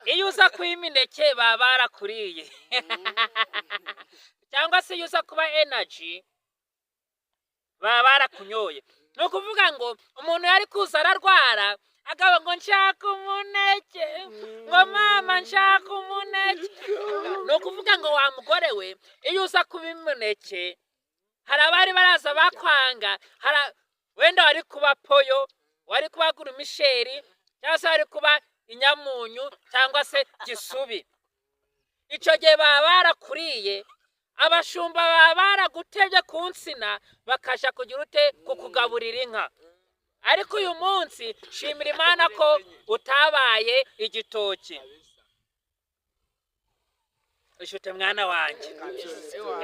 Iyo uza kuba imineke baba barakuriye, cyangwa se iyo uza kuba energy baba barakunyoye. Ni ukuvuga ngo umuntu yari kuza ararwara, akaba ngo "Nshaka umuneke", ngo "Mama, nshaka umuneke". Ni ukuvuga ngo wa mugore we, iyo uza kuba imineke, hari abari baraza bakwanga. Hari wenda wari kuba poyo, wari kuba gurumisheri, cyangwa se wari kuba inyamunyu, cyangwa se gisubi. Icyo gihe baba barakuriye. Abashumba baba baragutebye ku nsina, bakajya kugira ute? Kukugaburira inka. Ariko uyu munsi shimira Imana ko utabaye igitoki. Ishute mwana wanjye,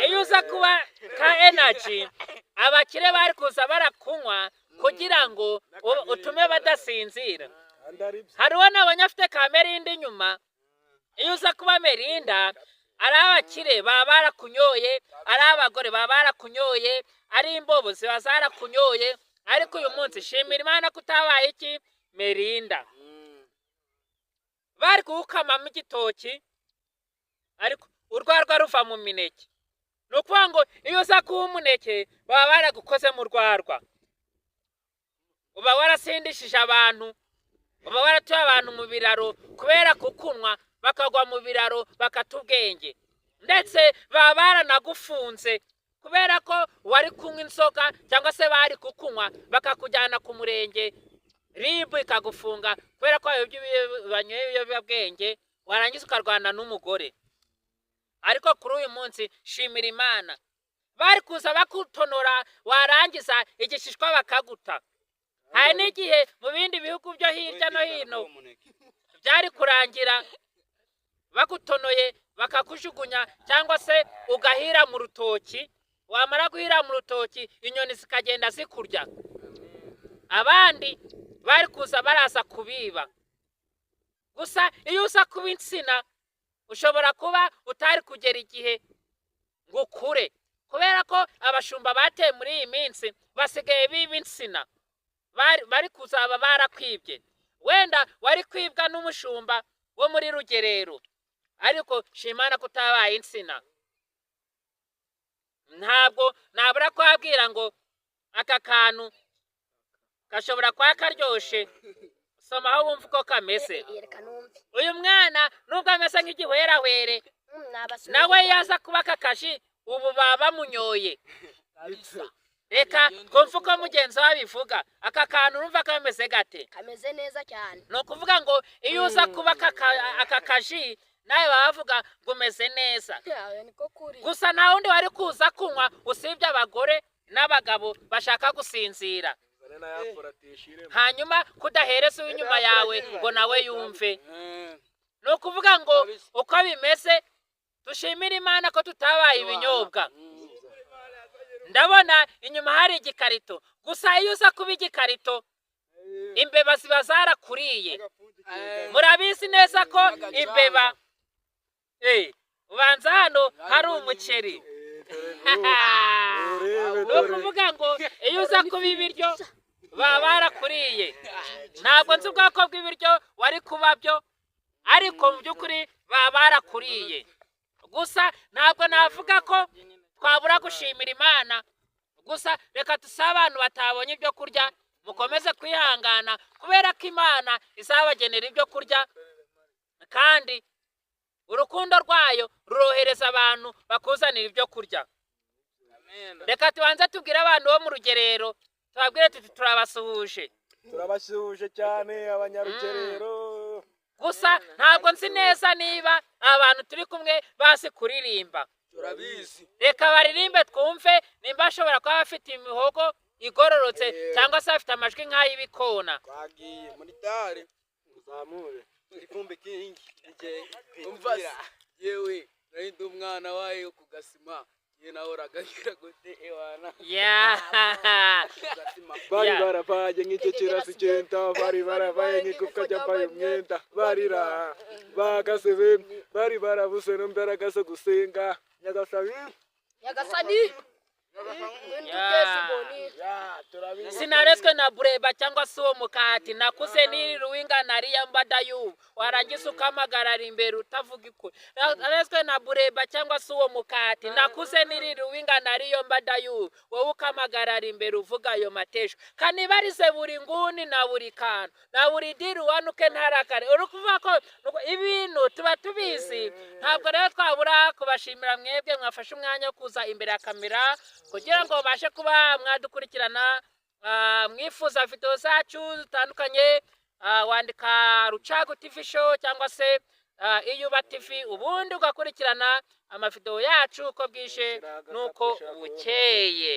iyo uza kuba ka energy, abakire bari kuza barakunywa kugira ngo utume badasinzira. Kandi ari byo. Hari uwo nabonye afite ka Mirinda inyuma. Iyo uza kuba Mirinda, ari abakire baba barakunyoye, ari abagore baba barakunyoye, ari imbobo ziba zarakunyoye. Ariko uyu munsi shimira Imana ko utabaye iki? Mirinda. Bari kuwukamamo igitoki, ariko urwarwa ruva mu mineke. Ni ukuvuga ngo iyo uza kuba umuneke, baba baragukoze mu rwarwa, uba warasindishije abantu, uba waratuye abantu mu biraro kubera kukunywa, bakagwa mu biraro, bakata ubwenge. Ndetse baba baranagufunze kubera ko wari kunywa inzoga, cyangwa se bari kukunywa bakakujyana ku murenge, RIB ikagufunga kubera ko wanyoye ibiyobyabwenge, warangiza ukarwana n'umugore. Ariko kuri uyu munsi shimira Imana. Bari kuza bakutonora, warangiza igishishwa bakaguta. Hari n'igihe mu bindi bihugu byo hirya no hino byari kurangira bagutonoye bakakujugunya, cyangwa se ugahira mu rutoki. Wamara guhira mu rutoki, inyoni zikagenda zikurya. Abandi bari kuza baraza kubiba. Gusa iyo uza kuba insina, ushobora kuba utari kugera igihe ngo ukure, kubera ko abashumba bateye muri iyi minsi basigaye biba insina. Bari kuzaba barakwibye. Wenda wari kwibwa n'umushumba wo muri Rugerero. Ariko shimana ko utabaye insina. Ntabwo nabura kuhabwira ngo aka kantu gashobora kuba karyoshe. Soma aho wumva uko kameze. Reka numve. Uyu mwana nubwo ameze nk'igihwerahwere, Nabasubiza. nawe yaza kuba aka kaji, ubu baba bamunyoye. Reka twumve uko mugenzi we abivuga. Aka kantu urumva kameze gate? Kameze neza cyane. Ni ukuvuga ngo iyo uza kuba aka kaji, nawe baba bavuga ngo umeze neza. Yawe niko kuri. Gusa nta wundi wari kuza kunywa usibye abagore n'abagabo bashaka gusinzira. Zane na ya foratishiremo. Hanyuma kudahereza uw'inyuma yawe ngo nawe yumve. Ni ukuvuga ngo uko bimeze, dushimire Imana ko tutabaye ibinyobwa. Ndabona inyuma hari igikarito. Gusa iyo uza kuba igikarito, imbeba ziba zarakuriye. Murabizi neza ko imbeba, ubanza hano hari umuceri. Ni ukuvuga ngo iyo uza kuba ibiryo, baba barakuriye. Ntabwo nzi ubwoko bw'ibiryo wari kuba byo, ariko mu by'ukuri baba barakuriye. Gusa ntabwo navuga ko twabura gushimira Imana. Gusa reka dusabe abantu batabonye ibyo kurya, mukomeze kwihangana, kubera ko Imana izabagenera ibyo kurya, kandi urukundo rwayo rurohereza abantu bakuzanira ibyo kurya. Reka tubanze tubwire abantu bo mu Rugerero, tubabwire tuti turabasuhuje. Turabasuhuje cyane, Abanyarugerero. Gusa ntabwo nzi neza niba abantu turi kumwe bazi kuririmba. Turabizi. Reka baririmbe twumve nimba bashobora kuba bafite imihogo igororotse, cyangwa se bafite amajwi nk'ay'ibikona. Twagiye muri tare. Uzamure. Ivumbi kingi. Umva se, yewe nari ndi umwana wayo ku gasima, ye nahoraga ngira gute ewana ku gasima. Bari barabaye nk'icyo kirasi cyenda, bari barabaye nk'igufwa ryambaye umwenda, barira bagasebe, bari barabuze n'imbaraga zo gusenga Nyagasani. Nyagasani. Ngwino Ya. uteze imboni. Ya, turabizi. Sinarezwe na bureba cyangwa se uwo mukati, nakuze niriruwinga nariya mbada y'ubu, warangiza ukamagarara imbere utavuga ikuri. Narezwe na bureba cyangwa se uwo mukati, nakuze niriruwinga nariyo mbada y'ubu, wowe ukamagarara imbere uvuga ayo matesho. Kanibarize buri nguni na buri kantu na buri diri wanuke ntarakare. Uri kuvuga ko nuko ibintu tuba tubizi. Ntabwo rero twabura kubashimira mwebwe mwafashe umwanya wo kuza imbere ya kamera kugira ngo babashe kuba mwadukurikirana. Mwifuza video zacu zitandukanye, wandika Rucagu TV show cyangwa se Iyuba TV, ubundi ugakurikirana amavideo yacu uko bwije n'uko bukeye.